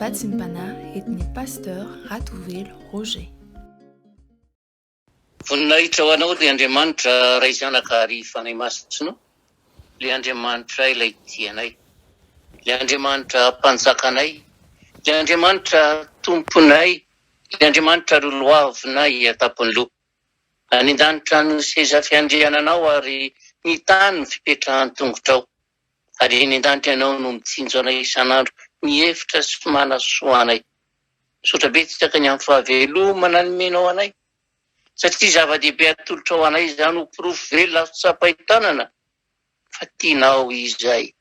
Vatsim-panahy entin'ny Pasteur Ratovelo Roger. Voninahitra ho Anao ry Andriamanitra Ray Zanaka ary Fanahy Masina, ilay Andriamanitra ilay tia anay, ilay Andriamanitra Mpanjakanay, ilay Andriamanitra Tomponay, ilay Andriamanitra roloavinay an-tampon'ny loha. Any an-danitra no seza fiandriananao ary ny tany no fipetrahan'ny tongotrao. Ary eny an-danitra Ianao no mitsinjo anay isan'andro, mihevitra sy manasoa anay. Misaotra betsaka ny amin'ny fahavelomana nomenao anay, satria zava-dehibe atolotrao anay izany ho porofo velona azo tsapain-tanana fa tianao izahay.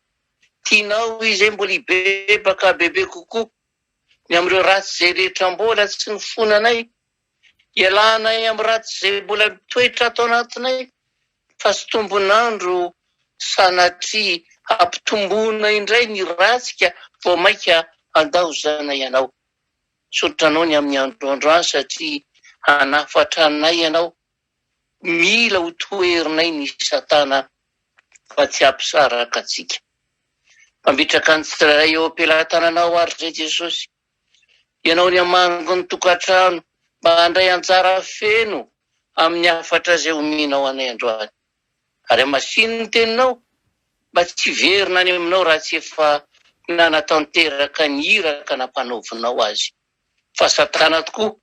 Tianao izay mbola hibebaka bebe kokoa ny amin'ireo ratsy izay rehetra mbola tsy nifonanay, hialanay amin'ny ratsy izay mbola mitoetra ato anatinay fa tsy tombon'andro sanatria hampitomboana indray ny ratsy ka vao mainka handaozana ianao. Misaotra anao ny amin'ny andro androany satria hanafatra anay ianao. Mila ho toherinay ny satana fa tsy hampisaraka antsika. Mametraka ny tsirairay eo am-pelatananao ary izay Jesosy. Ianao ny hamangy ny tokantrano mba handray anjara feno amin'ny hafatra izay omenao anay androany. Ary hamasino ny teninao mba tsy hiverina any aminao raha tsy efa nanatanteraka ny iraka nampanaovinao azy. Fa Satana tokoa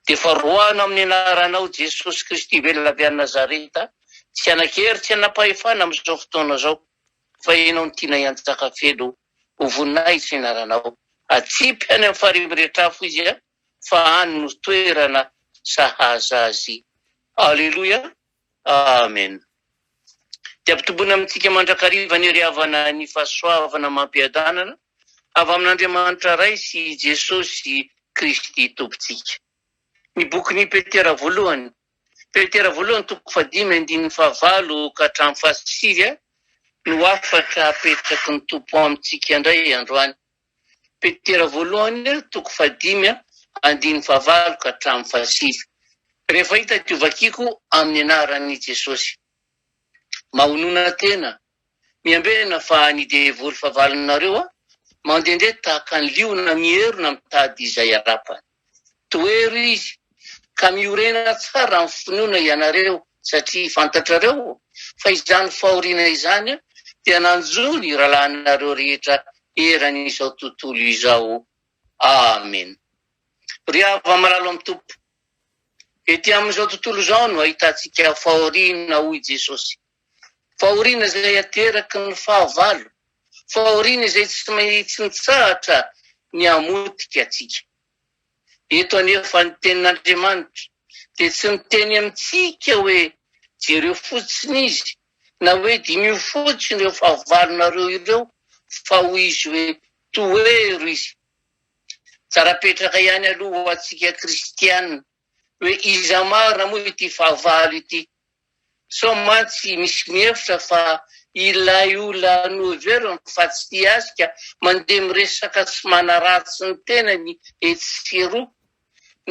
dia efa roahina amin'ny anaranao Jesosy Kristy velona avy any Nazareta, tsy hanan-kery tsy hanam-pahefana amin'izao fotoana izao, fa ianao no tianay hanjaka feno ho voninahitry ny anaranao. Atsipy any amin'ny farihy miretr'afo izy fa any no toerana sahaza azy. Aleloia. Amen. Dia ampitomboina amintsika mandrakariva anie ry havana ny fahasoavana amam-piadanana avy amin'Andriamanitra Ray sy Jesosy Kristy Tompontsika. Ny bokin'i Petera voalohany, Petera voalohany toko fahadimy andininy fahavalo ka hatramin'ny fahasivy no hafatra apetraky ny Tompo amintsika indray androany. Petera voalohany toko fahadimy andininy fahavalo ka hatramin'ny fahasivy. Rehefa hita dia hovakiko amin'ny anaran'i Jesosy. Mahonona tena, miambena fa ny devoly fahavalonareo mandehandeha tahaka ny liona mierona mitady izay harapany. Tohero izy, ka miorena tsara amin'ny finoana ianareo, satria fantatrareo fa izany fahoriana izany dia nanjo ny rahalahinareo rehetra eran'izao tontolo izao. Amena. Ry hava-malalo amin'ny Tompo, ety amin'izao tontolo izao no ahitantsika fahoriana, hoy Jesosy. Fahoriana izay ateraky ny fahavalo, fahoriana izay tsy maintsy mitsahatra ny hamotika antsika. Eto anefa ny Tenin'Andriamanitra dia tsy miteny amintsika hoe jereo fotsiny izy na hoe diniho fotsiny ireo fahavalonareo ireo fa hoy izy hoe tohero izy. Tsara petraka ihany aloha ho antsika kristiana hoe iza marina moa ity fahavalo ity? Sao mantsy misy mihevitra fa ilay olona noheveriny fa tsy tia azy ka mandeha miresaka sy manaratsy ny tenany etsy sy eroa.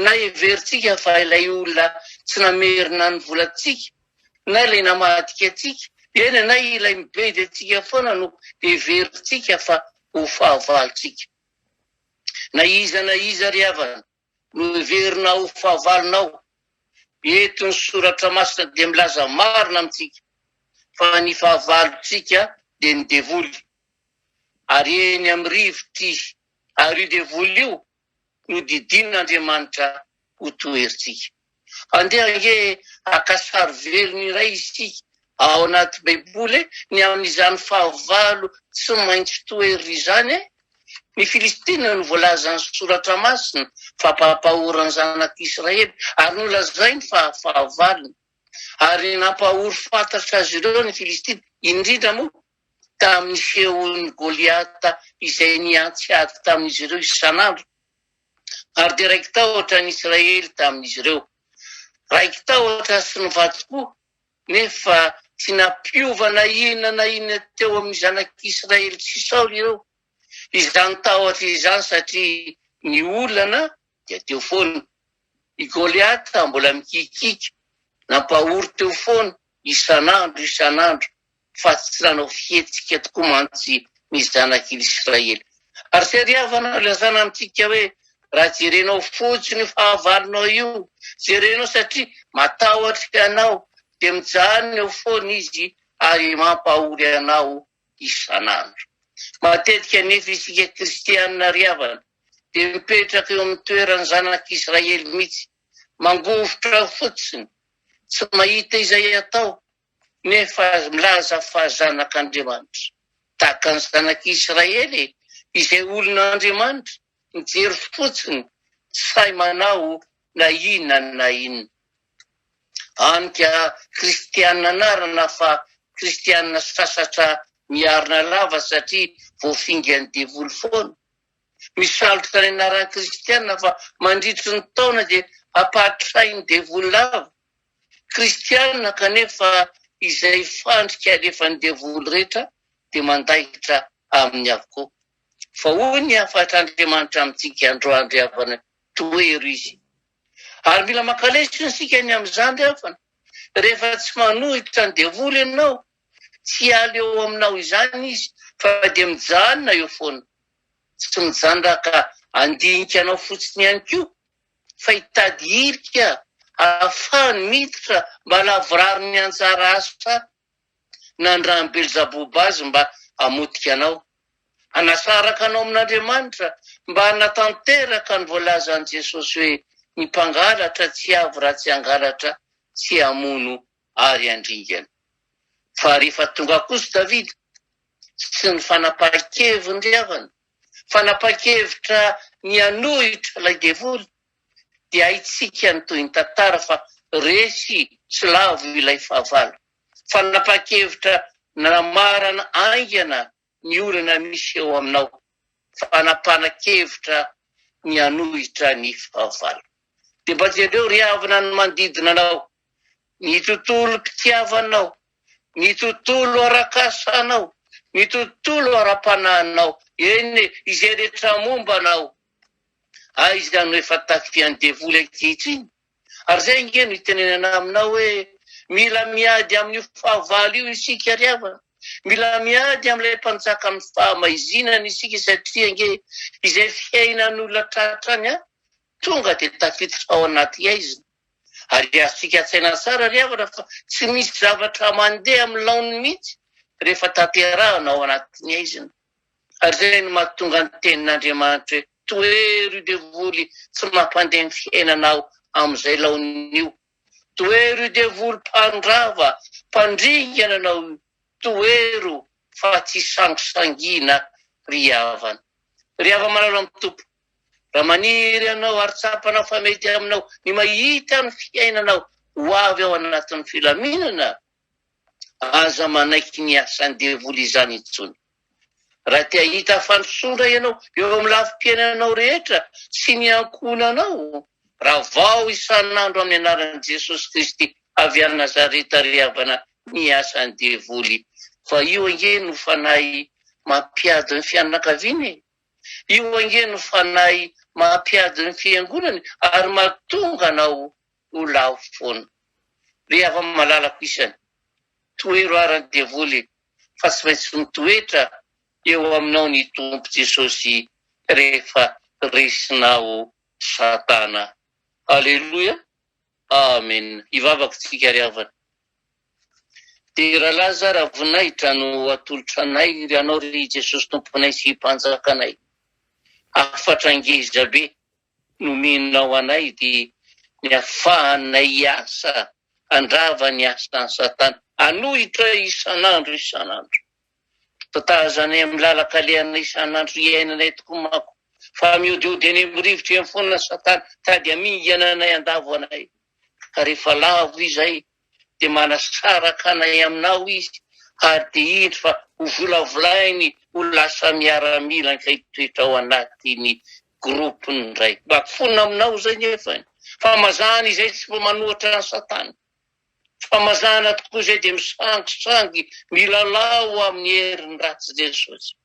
Na heverintsika fa ilay olona tsy namerina ny volantsika, na ilay namadika antsika, eny na ilay mibedy antsika foana no heverintsika fa ho fahavalontsika. Na iza na iza ry havana, no heverina ho fahavalonao. Eto ny Soratra Masina dia milaza marina amintsika fa ny fahavalontsika dia ny devoly, ary eny amin'ny rivotra izy, ary io devoly io no didian'Andriamanitra ho toherintsika. Andeha ange haka sary velona iray isika ao anaty Baiboly ny amin'izany fahavalo tsy maintsy toherina izany e! Ny Filistina no voalazan'ny Soratra Masina fa mpampahory ny zanak'Israely ary nolazainy fa fahavalony. Ary nampahory fantatra azy ireo ny Filistina, indrindra moa tamin'ny feon'i Goliata izay nihantsy ady tamin'izy ireo isan'andro. Ary dia raiki-tahotra ny Israely tamin'izy ireo. Raiki-tahotra sy nivady koa, nefa tsy nampiova na inona na inona teo amin'ny zanak'Israely sy Saoly ireo. Izany tahotra izany satria ny olana dia teo foana. I Goliata mbola mikikiaka, nampahory teo foana isan'andro isan'andro fa tsy nanao fihetsika tokoa mantsy ny zanak'Israely. Ary izay ry havana no ilazana amintsika hoe raha jerenao fotsiny io fahavalonao io, jerenao satria matahotra anao dia mijanona eo foana izy ary mampahory anao isan'andro. Matetika anefa isika kristiana ry havana dia mipetraka eo amin'ny toeran'ny zanak'Israely mihitsy, mangovitra fotsiny, tsy mahita izay atao, nefa milaza fa zanak'Andriamanitra. Tahaka ny zanak'Israely izay olon'Andriamanitra, mijery fotsiny, tsy sahy manao na inona na inona. Hany ka kristiana anarana fa kristiana sasatra miarina lava satria voafingan'ny devoly foana. Misalotra ny anaran'ny kristiana fa mandritry ny taona dia ampahatrain'ny devoly lava. Kristiana kanefa izay fandrika alefan'ny devoly rehetra dia mandaitra aminy avokoa. Fa hoy ny hafatr'Andriamanitra amintsika androany ry havana, tohero izy. Ary mila maka lesona isika ny amin'izany ry havana. Rehefa tsy manohitra ny devoly ianao, tsy hiala eo aminao izany izy fa dia mijanona eo foana. Tsy mijanona ka handinika anao fotsiny ihany koa fa hitady hirika ahafahany miditra mba halavorary ny anjara asa nandran'i Belzaboba azy mba hamotika anao, hanasaraka anao amin'Andriamanitra, mba hanatanteraka ny voalazan'i Jesosy hoe, Ny mpangalatra tsy avy raha tsy hangalatra sy hamono ary handringana. Fa rehefa tonga kosa Davida sy ny fanapahan-keviny ry havana, fanapahan-kevitra ny hanohitra ilay devoly, dia haintsika ny tohin'ny tantara fa resy sy lavo ilay fahavalo. Fanapahan-kevitra nanamarana haingana ny olana misy eo aminao. Fanapahan-kevitra ny hanohitra ny fahavalo. Dia mba jereo ry havana ny manodidina anao, ny tontolom-pitiavanao, ny tontolo arak'asanao, ny tontolo ara-panahinao, eny e, izay rehetra momba anao. Aiza no efa tafihan'ny devoly ankehitriny? Ary izay ange no itenenana aminao hoe mila miady amin'io fahavalo io isika ry havana. Mila miady amin'ilay mpanjakan'ny fahamaizinana isika satria ange izay fiainan'olona tratra any an, tonga dia tafiditra ao anaty haizina. Ary azontsika an-tsaina tsara ry havana fa tsy misy zavatra mandeha amin'ny laoniny mihitsy rehefa tanterahana ao anatin'ny haizina. Ary izay no mahatonga ny tenin'Andriamanitra hoe, Tohero io devoly tsy mampandeha ny fiainanao amin'izay laoniny io. Tohero io devoly mpandrava, mpandringana anao io. Tohero fa tsy sangisangiana ry havana. Ry hava-malala amin'ny Tompo, raha maniry ianao ary tsapanao fa mety aminao ny mahita ny fiainanao ho avy ao anatin'ny filaminana, Aza manaiky ny asan'ny devoly izany intsony. Raha te hahita fandrosoana ianao eo amin'ny lafim-piainanao rehetra sy ny ankohonanao, ravao isan'andro amin'ny anaran'i Jesosy Kristy avy any Nazareta ry havana ny asan'ny devoly. Fa io ange no fanahy mampiady ny fianakaviana e! Io ange no fanahy mampiady ny fiangonana ary mahatonga anao ho lavo foana. Ry hava-malalako isany, tohero àry ny devoly fa tsy maintsy mitoetra eo aminao ny Tompo Jesosy rehefa resinao satana. Aleloia! Amen! Hivavaka tsika ry havana. Dera laza ra voninahitra no atolotra anay ry Anao ry Jesosy Tomponay sy Mpanjakanay. Hafatra ngeza be nomenao anay dia ny afahanay hiasa handrava ny asan'i satana hanohitra isan'andro isan'andro. Tantazanay amin'ny lalan-kalehanay isan'andro iainanay tokoa manko fa miodiody eny amin'ny rivotra eny foana satana tady hamingana anay handavo anay ka rehefa lavo izahay dia manasaraka anay aminao izy ary dia indro fa ho volavolainy ho lasa miaramila ankahitoetra ao anatin'ny groupe-ny indray. Mba fona aminao izay nefany fa mazàna izay tsy mba manohatra an'i satana fa mazàna tokoa izay dia misangisangy milalao amin'ny herin'ny ratsy Jesosy.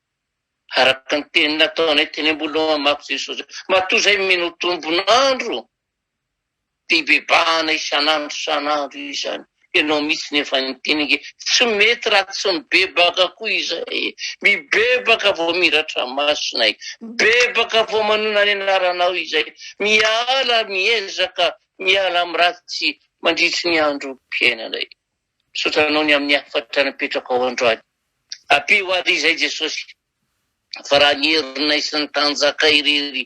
Araka ny teny nataonay teny am-boalohany manko Jesosy matoa izay mino tombon'andro dia ibebahana isan'andro isan'andro izany. Ianao mihitsy no efa niteny ange, tsy mety raha tsy mibebaka koa izahay e! Mibebaka vao miratra masonay, mibebaka vao manona ny anaranao izahay, miala miezaka miala amin'ny ratsy mandritry ny androm-piainanay. Misaotra anao ny amin'ny hafatra napetrakao androany. Ampio ary izay Jesosy fa raha ny herinay sy ny tanjakay irery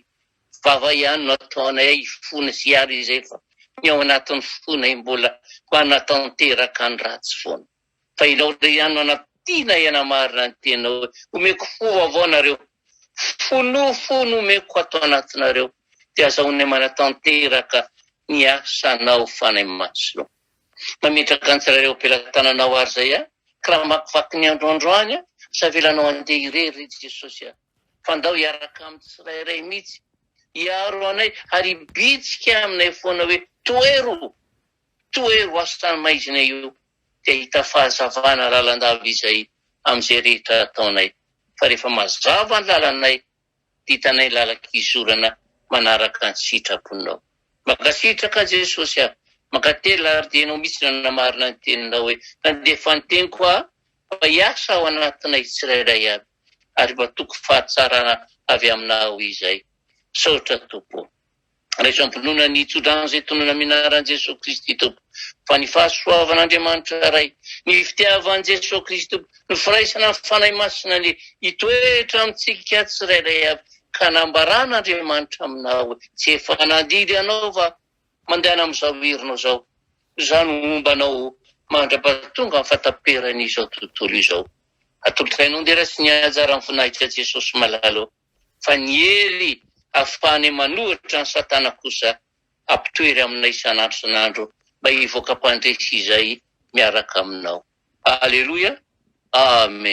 vava ihany no ataonay hifona sy hiala izay fa ny ao anatin'ny fonay mbola manatanteraka ny ratsy foana. Fa ianao irery ihany no anampianay hanamarina ny teninao hoe omeko fo vaovao nareo, fo nofo no omeko ato anatinareo dia azahoanay manatanteraka ny asanao Fanahy Masina. Mametraka ny tsirairay eo am-pelatananao ary izay aho, ka raha mamakivaky ny andro androany aho, tsy avelanao handeha irery ry Jesosy a! Fa ndao hiaraka amin'ny tsirairay mihitsy, hiaro anay ary hibitsika aminay foana hoe, Tohero! Tohero asan'ny maizina io, dia hahita fahazavana lalandava izay amin'izay rehetra ataonay. Fa rehefa mazava ny lalanay, Hitanay lalan-kizorana manaraka ny sitraponao. Mankasitraka Jesosy a! Mankatelina ary dia Ianao mihitsy no nanamarina ny teninao hoe nandefa ny teniko aho mba hiasa ao anatinay tsirairay avy ary matoky fahatsarana avy aminao izay. Misaotra Tompo o! Raiso am-pinoana ny tsodrano izay tonona amin'ny anaran'i Jesoa Kristy Tompo, fa ny fahasoavan'Andriamanitra Ray, ny fitiavan'i Jesoa Kristy Tompo, ny firaisana amin'ny Fanahy Masina anie hitoetra amintsika tsirairay avy, ka nambaran'Andriamanitra aminao hoe, Tsy efa nandidy anao va? Mandehana amin'izao herinao izao, izaho no homba anao mandra-pahatonga ny fahataperan'izao tontolo izao. Atolotra Anao ny dera sy ny haja ary ny voninahitra Jesosy malala ô. Fa ny hery ahafahanay manohitra an'i Satana kosa ampitoery aminay isan'andro isan'andro mba hivoaka mpandresy izay miaraka aminao. Aleloia! Amen.